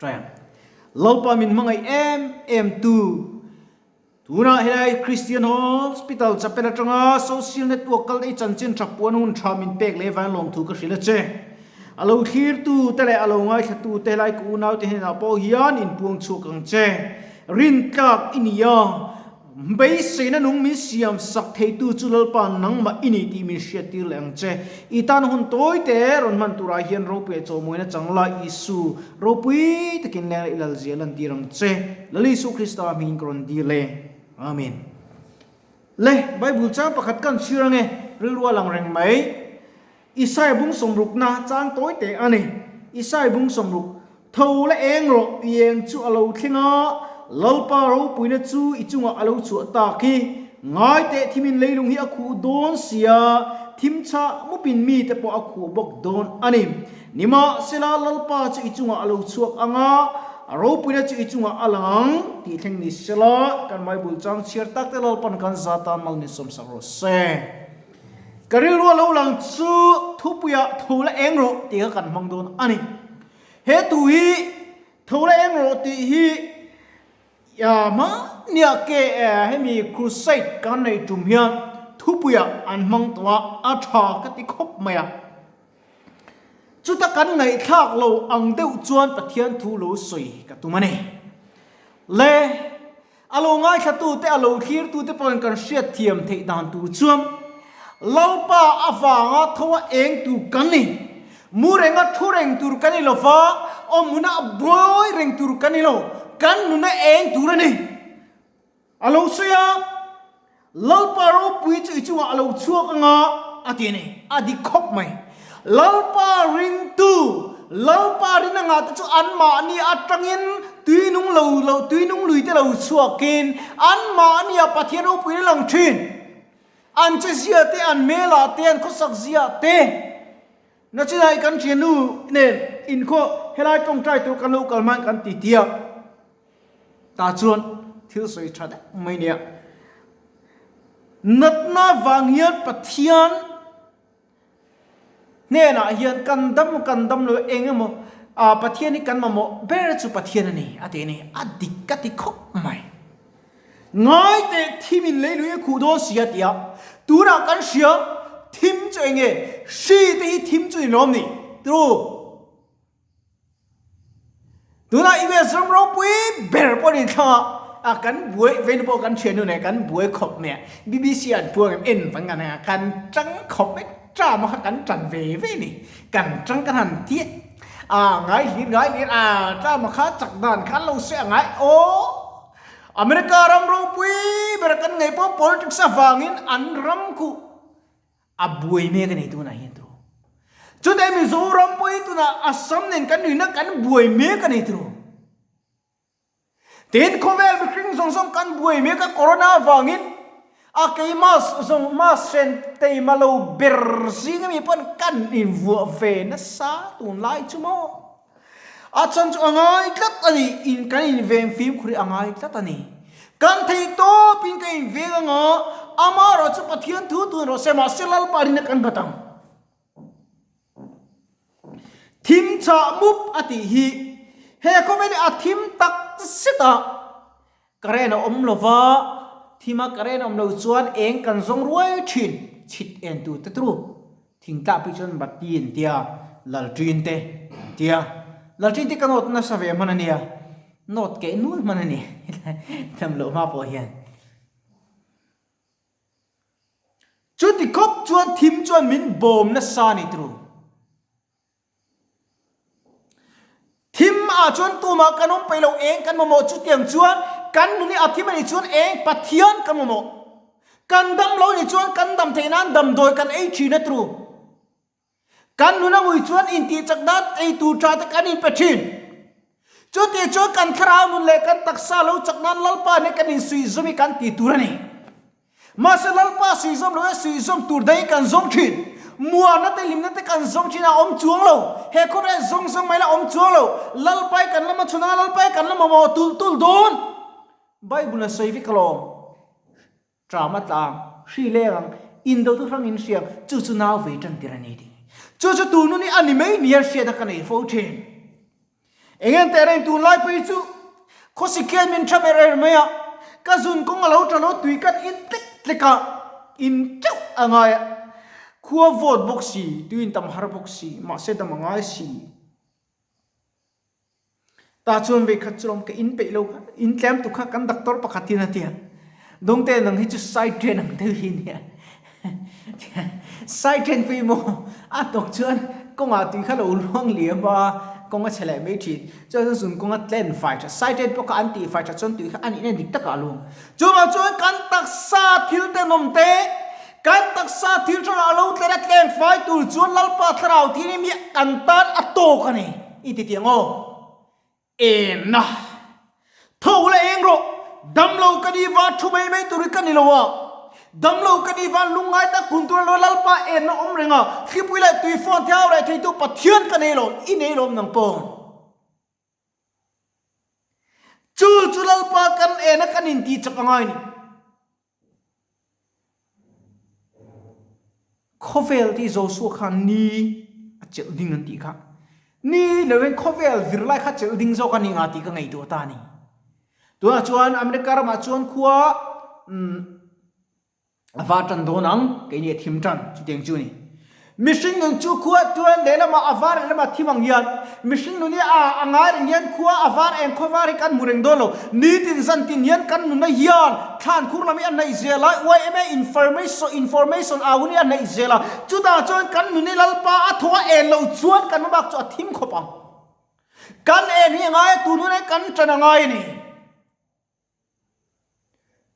Try ang. Lalpa min hmangaih em em tu. Tunah helai Christian Hospital chapel atanga social network kal ei chanchin tha puan hun tha min pek leh vang lawmthu ka hrilh a che. A lo thlirtu te leh a lo ngaithlatu te helai ka unaute hnenah pawh hian inpuang chhuak ang che. Rintlak i ni a, beiseina nung min siam sak theitu chu Lalpa nangmah i ni tih min hriattir leh ang che. I tan hun tawi te rawn hman turah hian ropui a chawhmawina chang la Isu Ropui takin leng leh i lal zia lantir ang che. Lal Isu Krista hmingin ka rawn dil e. Amen. Le, Bible chang pakhat kan chhir ange, rilru a lang reng mai. Isaiah bung sawmrukna chang tawi teh a ni. Isaiah bung sawmruk, Tho la eng rawh, i eng chu a lo thleng a, Lalpa ropuina chu i chungah a lo chhuah tak hi. Ngai teh thimin leilung hi a khuh dawn sia, thim chhah mupin mite pawh a khuh bawk dawn a ni. Nimahsela, Lalpa chu i chungah a lo chhuak ang a, a ropuina chu i chungah a lang ang, tih thleng ni sela, kan Bible chang chhiar tak te Lalpan kan za tan mal min sawmsak rawh se. Ka rilru a lo lang chu thupuiah tho la eng rawh tih kha kan hmang dawn a ni. He thu hi tho la eng rawh tih hi Mahnia ke hemi crusade kan neih tum hian thupuiah an hmang tawh a, a tha ka ti khawp mai a. Chuta kan ngaihthlak lo ang deuh chuan Pathian thu lo sawi ka tum a ni. Le, a lo ngaithlatute, a lo thlirtute pawhin kan hriatthiam theih dan tur chuan Lalpa avanga tho a eng tur kan ni. Mu renga thu reng tur kan ni lo va, awmhuna a buai reng tur kan ni lo, kan nuna eng tur a ni. A lo sawi a, Lalpa ropui chu i chungah a lo chhuak anga a ti a ni. A dik khawp mai. Lalpa ringtu, Lalpa rin anga te chu anmahni atangin tuinung lo lo tuinung lui te lo chhuakin anmahnia Pathian ropui a lang thin. An che zia te, an hmelah te, an khawsak zia te. Na chinai kan thiannu nen inkhaw helai tawngtai tur kan lo kal hmain kan ti tia. Tah chuan thil sawi tha deuh mai nia. Natna vang hian Pathian hnenah hian kan dam kan dam lo eng emaw ah Pathian hi kan mamawh ber chu Pathian a ni a ti a ni. A dik ka ti khawp mai. Ngai teh thim in leilui a khuh dawn si a ti a. Tunah kan hria thim chu eng nge? Hri te hi thim chu ni lawm ni? True. Tunah US ram ropui ber pawh ni thlang a, a kan buai vei pawh kan thian nu nen kan buai khawp mai a, BBC an puang em en vang an a kan tang khawp mai tram a kha kan tan ve ve ni, kan tang kan han tiah a ngai hlir ngai hlir a tram a kha chak dan kha an lo sawi a ngai aw America ram ropui ber kan ngaih pawh politics avangin an ram khuh A buai mek a ni tunah hian turu. Chutah Mizoram pawh hi tunah Assam nen kan nuihna kan buai mek a ni turu. Tin khawvel mihring zawng zawng kan buai mek a corona avangin a kei mask zawng mask hren teima lo ber zing ami pawn kan invuah ve nasa tunlai chu maw. A chhan chu a ngai tlat a ni, in kan inveng fimkhur hi a ngai tlat a ni. Kan theih tawpin ka inveng anga, amaherawh chu Pathian thu tun rawh se, mahse Lalpa rinna kan nghat ang. Thim chah mup a tih hi he khawvel hi a thim tak zet a, current a awm lo va, thima current awm lo chuan eng kan zawng ruai thin, chhit en tu te turu. Thingtlah pui chuan Bati an tia, Lalṭin te an tia. Lalṭin te ka note nasa ve hman a nia, note keh nul hman a ni tham loh hma pawh hian. Chuti khawp chuan thim chuan min bawm nasa a ni turu. Thim ah chuan tumah kan awm peih lo, eng kan mamawh chutiang chuan kan nun hi a thim a nih chuan eng Pathian kan mamawh. Kan dam lo nih chuan kan dam theih nan damdawi kan ei thin a tru. Kan nun a ngui chuan intih chak nan ei tur tha te kan inpe thin. Chutih chuan kan thlarau nun leh kan taksa lo chak nan Lalpa nen kan insuihzawm hi kan ti tur a ni. Mahse Lalpa suihzawm lo e suihzawm tur daih kan zawng thin. Muanna te hlimna te kan zawng thin a awm chuang lo. He khawvel zawng zawng mai la awm chuang lo. Lalpa i kan lama chhun anga Lalpa i kan lama maw tul tul dawn. Bible a sawi vek alawm. Tram a tlang, hri leng ang, indo tu hrang in hriang, chu chu nau vei tan tir a ni ding. Chu chu tu nun hi a ni mai ni hian hriatna ka nei fo thin. Eng teh reng tunlai phei chu khawsik khian min tha ber er mai a, ka zun kawng a lo tha lo tui kan in tlek tlek a, in teuh a ngai a, khua vawt bawk si, tui in tam har bawk si, mahse dam a ngai si. Tah chuan vei khat chu lawm ka in peih lo kha, in tlem tuk kha kan doctor pakhat in a ti a, Dawngte nang hi chu side train ang deuh hi nia, side train pawh hi maw a tawk chuan kawngah tui kha lo luang liam a, kawng a chhe leh mai thin, chuan chuan zun kawng a tlen fai tha, side train pawh kha an tih fai tha chuan tui kha a nihna dik takah a luang. Chuvang chuan kan taksa thil tenawm te, Kan taksa thil hrangah a lo tlen a tleng fai tur chuan Lalpa thlarau thianghlim hi kan tan a tawk a ni i ti tiang aw. Enna. Tho la eng rawh, damlo ka ni van thu mai mai tur hi ka ni lo a, damlo ka ni van lungngai tak kun tur a lo Lalpa enna awm reng a, thlipui leh tui fawn theu reh theitu Pathian ka nei lo, i nei lo nang pawh. Chu chu Lalpa kan ena kan intih chak a ngai ni. Khawvel tih Joshua khan ni a chelh ding an tih kha. Ni lovin khawvel vir lai kha chelh ding zawk a ni nga tih ka ngaihtuah ta a ni. Tunah chuan America ramah chuan khua a va tan dawn ang, keini a thim tan chutiang chu a ni. Mihring nun chu khua chuan lehlamah a var lehlamah thim ang hian mihring nun hi a a ngai reng hian khua a var eng khaw var hi kan hmu reng dawn lo. Nitin zan tin hian kan nunna hian thlan khur lam hi a hnaih zel a, yma information information au hun hi a hnaih zel a, chutah chuan kan nun hi Lalpa a thaw a en loh chuan kan hmabak chu a thim khawp ang. Kan en hi a ngai a, tun hunah hian kan ṭan a ngai a ni.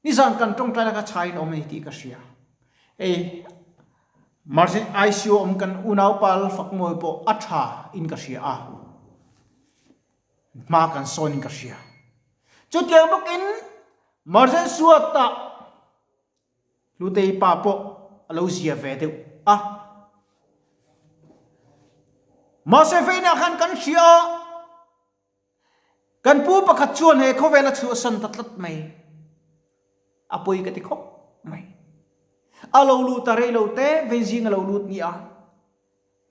Nizan kan tawngtaina kha chhaiin awm a ni tih ka hria. Hei Margin ICU awm kan unaupa Lalfakmawi pawh a tha in ka hria a, hma kan sawn in ka hria. Chutiang bawkin Margin Suata Hlutei pa pawh a lo zia ve deuh a. Mahse veinah khan kan hria a. Kan pu pakhat chuan he khawvel a chhuahsan ta tlat mai. A pawi ka ti khawp mai. A lo lut a reilo te, veizing a lo lut ni a.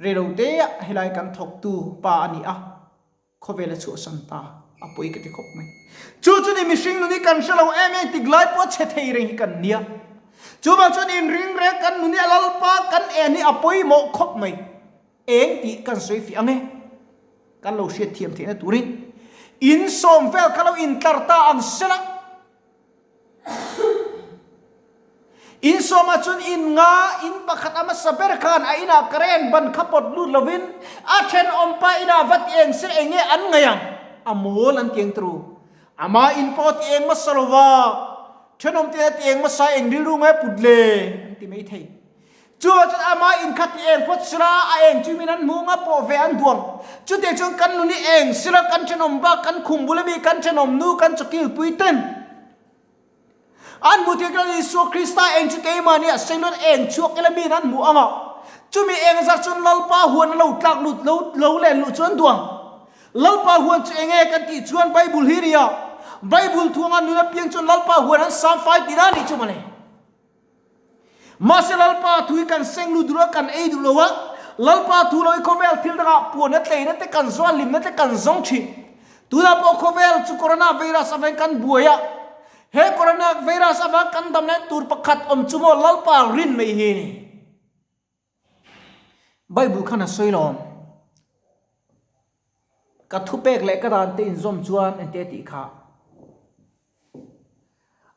Reilo te ah helai kan thawktu pa a ni a, khawvel a chhuahsan ta, a pawi ka ti khawp mai. Chu chu ni mihring nun hi kan hre lo em em tik lai pawh chhe thei reng hi kan nia. Chuvang chuan inring reng kan nun hi a lalpa kan en hi a pawimawh khawp mai. Eng tih kan sawi fiah ang e? Kan lo hriat thiam theihna turin in sawm vel kha lo intlar ta ang sela. In sawmah chuan in nga in pakhat a hmasa ber khan a inah current ban kha pawt lut lovin a thenawmpa inah va ti eng se eng nge an ngaih ang? A mawl an ti eng turu. Ama in pawh ti eng hmasa lova thenawmte a ti eng hmasa eng rilru nge put le an ti mai thei. Chuvang chuan amah in kha ti eng phawt sila a eng chu min an hmu nga pawh ve an duang. Chutiang chuan kan nun hi eng sila kan thenawm bak kan khum bul ami kan thenawm nu kan chawkil pui ten an hmu thei kan Isua Krista eng chu keimahni a seiluan eng chhuak ila min an hmu anga chumi eng zar chuan Lalpa huan a lo tlak lut lo lo len luh chuan duang. Lalpa huan chu enge kan tih chuan Bible hi nia Bible thuanga nun apiang chuan Lalpa huan an samfai tih na nih chu mawle. Mahse Lalpa thu hi kan seng lut duh lo a, kan ei duh lo a, Lalpa thu lo hi khawvel thil dangah puanna tleina te kan zawng a, hlimna te kan zawng thin. Tunah pawh khawvel chu Corona virus avangin kan buai a, he Corona virus avanga kan dam leh tur pakhat awm chu maw Lalpa rin mai hi a ni. Bible khan a sawi lo. Ka thupek leh ka dan te inzawm chuan engte tih kha.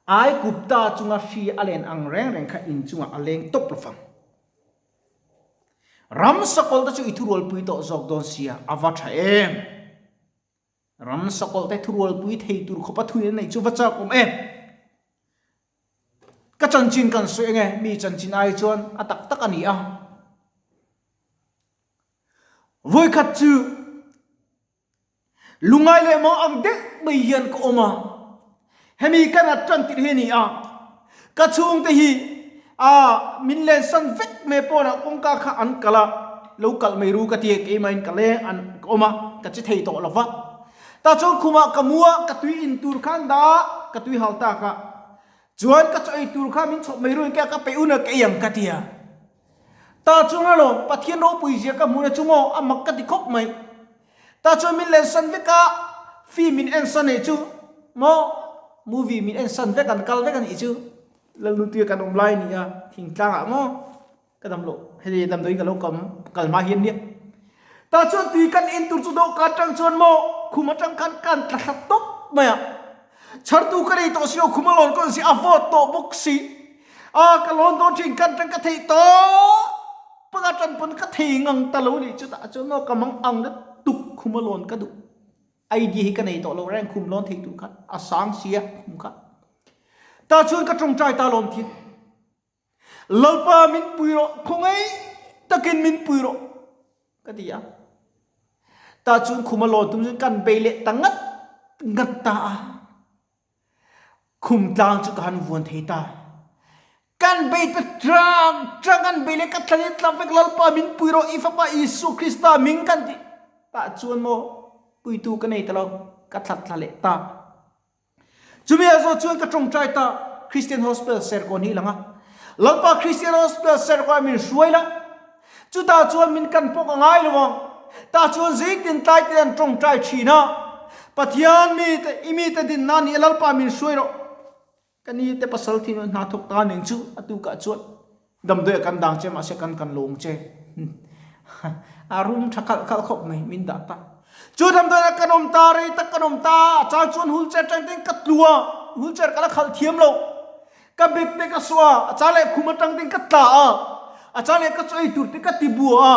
Aigupta chunga hri a len ang reng reng kha in chungah a leng tawp lo fang. Ram sakawlh te chu i thurualpui tawh zawk dawn sia, a va tha em! Ram sakawlh te thurualpui thei tur khawpa thuin a neih chu va chak awm em! Ka chanchin kan sawi ange, mi chanchin ai chuan a tak tak a ni a. Vawikhat chu lungai leh maw ang deuh mai hian ka awm a, hemi ka nat tan tirh hi a ni a, ka chhungte hi a min lensan vek mai pawnah kawngka kha an kalh a, lo kalh mai ru ka ti a, keimahin ka leng an ka awm a, ka che thei tawh lo va. Tah chuan khumah ka mu a, ka tui in tur kha an dah a, ka tui hal tak a, chuan ka chaw ei tur kha min chhawp mai ru engke a ka peih un a, ka ei ang ka ti a. Ta chuan alawm, Pathian ropui zia ka hmuhna chu maw a mak ka ti khawp mai. Tah chuan min lensan vek a, film min ensan nih chu maw movie min ensan vek an kal vek a nih chu. Lalnutuia kan awm lai a ni a, thingtlang ah maw ka dam loh hei damdawiin ka lo kam kal hma hian nia. Tah chuan tui kan in tur chu dawhkan atang chuan maw khum atang khan kan tla thla tawp mai a. Chhartu ka nei tawh si lo khum a lawn kawn si a vawt tawh bawk si. A ka lawn dawn thin kan tang ka theih tawh panga tan pawn ka thei ngang ta lo nih chutah chuan maw ka mang ang na tuk khum a lawn ka duh. Idea hi ka nei tawh lo reng khum lawn thei tur khan a sang sia khum kha. Tah chuan ka tawngtai ta lawm thin. Lalpa min pui rawh, khawngaih takin min pui rawh ka ti a. Tah chuan khum a lawn tum chuan kan bei leh ta ngat ngat ta a. Khum tlang chu ka han vuan thei ta. Kan bei ta tang tang kan bei leh ka thla leh tla vek Lalpa min pui rawh i fapa Isua Krista min kan ti. Tah chuan maw puitu ka nei ta lo, ka thla thla leh ta. Chumi ah zawh chuan ka tawngtai ta Christian Hospital Serkawn hi lang a. Lalpa Christian Hospital Serkawn ah min hruai la. Chutah chuan min kan pawh ka ngai lo ang. Tah chuan zeitin tlai te an tawngtai thin a. Pathian mite, i mite dinna ni a Lalpa min hruai rawh. Ka ni te pasal thin hna thawk ta ning chu a tukah chuan damdawi ah kan dang che mahse kan kan lawng che. A rum tha khalh khalh khawp mai min dah ta. Chu damdawi ah kan awm ta rei tak kan awm ta a chang chuan wheelchair tang ten ka tlu a wheelchair ka la khalh thiam lo. Ka bag te ka suah a a chang leh khum atang ten ka tla a a chang leh ka chaw ei tur te ka ti bua a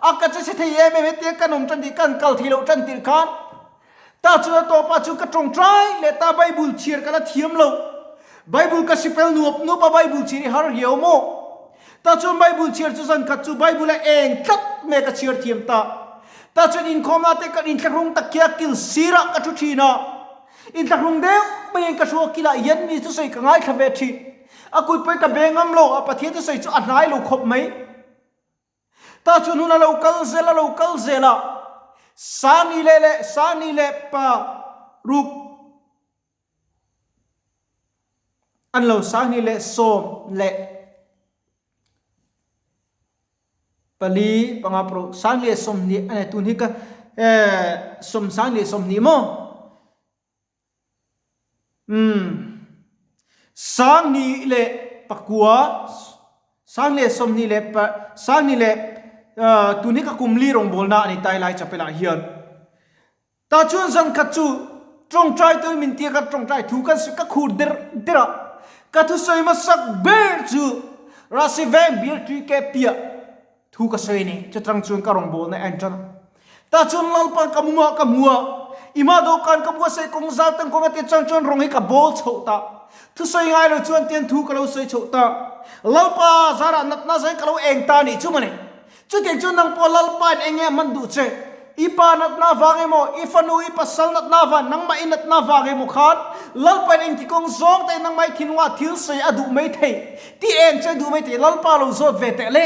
a ka che chhe thei em em hetia kan awm tan tih kan kal thei loh tan tirh khan Tah chuan a tawpah chuan ka tawngtai leh ta Bible chhiar ka la thiam lo. Bible ka sipel nuap nuap a Bible chhiar i har riau maw? Tah chuan Bible chhiar chu zan khat chu Bible a eng tlat mai ka chhiar thiam ta. Tah chuan inkhawmna te kan inthlahrung tak khi a kil sirah ka thu thin a. Inthlahrung deuh maiin ka thu a kilah hian mi thusawi ka ngaithla ve thin. A kut pawhin ka be ngam lo a Pathian thusawi chu a hnai lo khawp mai. Tah chuan hun a lo kal zel a lo kal zel a, Sani leh leh Sani leh pa ruk an lo Sani leh sawm leh pali panga paruk Sani leh 20 a ni tun hi ka sawm Sani leh 20 maw? Umm. 2009, 20 leh pa, 20 leh tun hi ka kum li rawngbawlna a ni tai lai chapel ah hian. Tah chuan zan khat chu tawngtai tuin min tia ka tawngtai thu kan ka khur der der a, ka thusawi hmasak ber chu Rasi veng bial tui ke piah Thu ka sawi ni, chutang chuan ka rawngbawlna a en tan a. Tah chuan Lalpa ka mumah ka hmu a, i hma dawhkan ka buatsaih kawng zau tang kawng a ti chang chuan rawng hi ka bawl chhoh ta. Thu sawi ngai lo chuan tian thu ka lo sawi chhoh ta. Lalpa zarah natna zain ka lo eng ta nih chu mawni. Chutiang chuan nang pawh Lalpa in eng nge a hman duh che? I pa natna vang emaw, i fanu, i pasal natna vang, nangmah i natna vang emaw khan Lalpa in engti kawng zawng te nangmah i thinlungah thil sawi a duh mai thei. Ti eng chu a duh mai thei, Lalpa lo zawt ve teh le.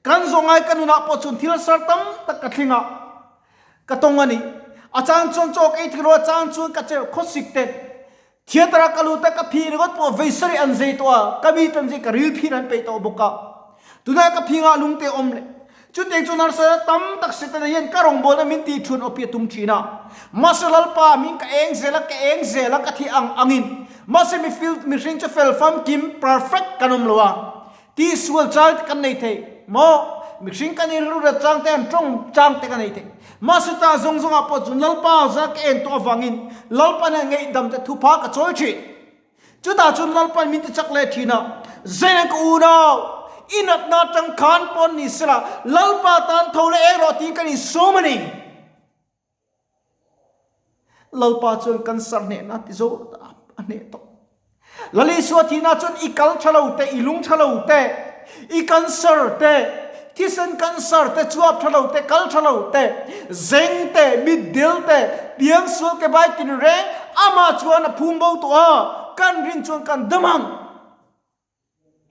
Kan zawh ngai ka nunah pawh chuan thil sar tam tak ka thleng a, ka tawng a ni. A chang chuan chaw ka ei thei lo, a chang chuan ka che khawsik te. Theatre ah ka lut a, ka phi ringawt pawh vei sarih an zei tawh a, ka mi tan zei ka ril phin an peih tawh bawk a. Tunah ka phingah lungte a awm leh. Chutiang chu harsatna tam tak Setana hian ka rawngbawlna min tih chhun awpi a tum thin a. Mahse Lalpa min ka eng zel a, ka eng zel a, ka thi ang angin. Mahse mi fil, mihring chu fel famkim, perfect, kan awm lo a. Tihsual chang te kan nei thei maw? Mihring kan inrura chang te an tawng chang te kan nei thei. Mahse tah zawng zawngah pawh chuan Lalpa za ka en tawh avangin Lalpa nen ngaihdam te thupha ka chawi thin. Chutah chuan Lalpain min ti chak leh thin a, Zaina ka unau, i natna atang khan pawn ni sela, Lalpa tan tho leh eng rawh tiin kan insawm a ni. Lalpa chuan cancer hnehna ti zo a hneh tawh. Lal Isua thihna chuan i kal tha lo te, i lung tha lo te, i cancer te, thisen cancer te, chuap tha lo te, kal tha lo te, zeng te, mitdel te, piangsual ke bai tinreng amah chuan a phum bo tawh a, kan rin chuan kan dam ang.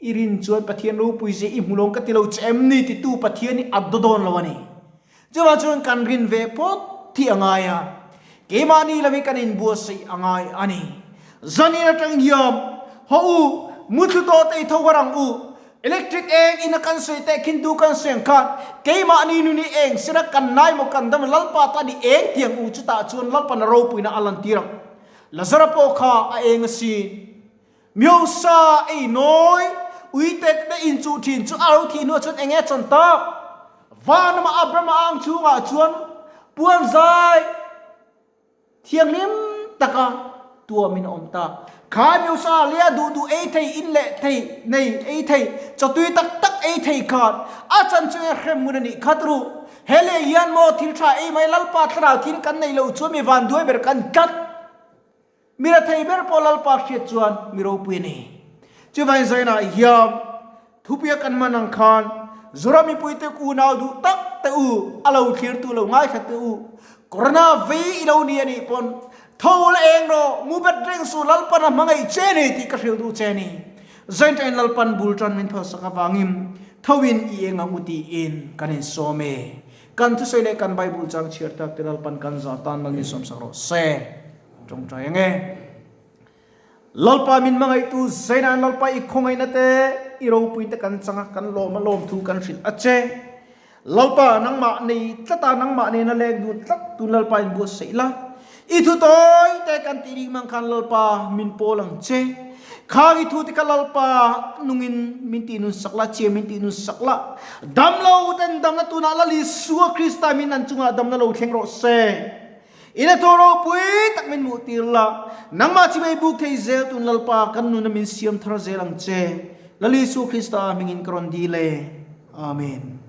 I rin chuan Pathian ropui zia i hmu lawng ka ti lo che em ni titu Pathian hi a daw dawn lo a ni. Chuvang chuan kan rin ve phawt hi a ngai a, keimahni lam hi kan inbuatsaih a ngai a ni. Zanin atang hian, Haw u, muthlu tawh te i tho har ang u. Electric eng ina kan sawi teh khin tu kan sawi ang khan keimahni nun hi eng sela kan nai maw kan dam Lalpa tan i eng tiang u chutah chuan Lalpan a ropuina a lantir ang. Lazara pawh kha a eng asin. Miosa ei nawi uite te inchuh thin chu a lo thih hnuah chuan eng nge chan tak? Vanama Abrahama ang chhungah chuan puan zai thianghlim taka tuamin a awm ta. Kha Miosa leh a duh duh ei thei, in leh thei, nei ei thei, chawtui tak tak ei thei khan a chan chu eng hrem ngun a nih kha turu. He leh hian maw thil tha ei mai Lalpa thlarau thil kan neih loh chuan mi vanduai ber kan tlat. Mi rethei ber pawh Lalpa hriat chuan mi ropui a ni. Chuvangin Zainah hian thupuia kan man ang khan Zoram mipuite unau duh tak te u, a lo thlirtu lo ngaithla te u, Corona vei i lo ni a nih pawn tho la eng rawh, mu bet reng suh Lalpan a hmangaih che ni tih ka hrilh duh che ni. Zainṭain Lalpan bul ṭan min phalsak avangin thoin i eng ang u tiin kan insawm e. Kan thusawi leh kan Bible chang chhiar tak te Lalpan kan zah tan mal min sawmsak rawh se. Tawngtai ange. Lalpa min hmangaihtu Zaina Lalpa i khawngaihna te i ropui te kan chang a, kan lawm a lawmthu kan hrilh a che. Lalpa nangmah nei tlat a, nangmah nena leng dun tlat tun Lalpa in buatsaih la. I thu tawi te kan tih rik mang khan Lalpa min pawl ang che. Khang i thu te kha Lalpa nungin min tih nun sak la, chia min tih nun sak la. Damlo ten damna tunah Lal Isua Krista min an chungah damna lo thleng rawh se. I la thaw ropui tak min hmuh tir la, nangmah chimei buk thei zel tun Lalpa kan nuna min siam thar zel ang che. Lal Isu Krista hmingin ka rawn dil e. Amen.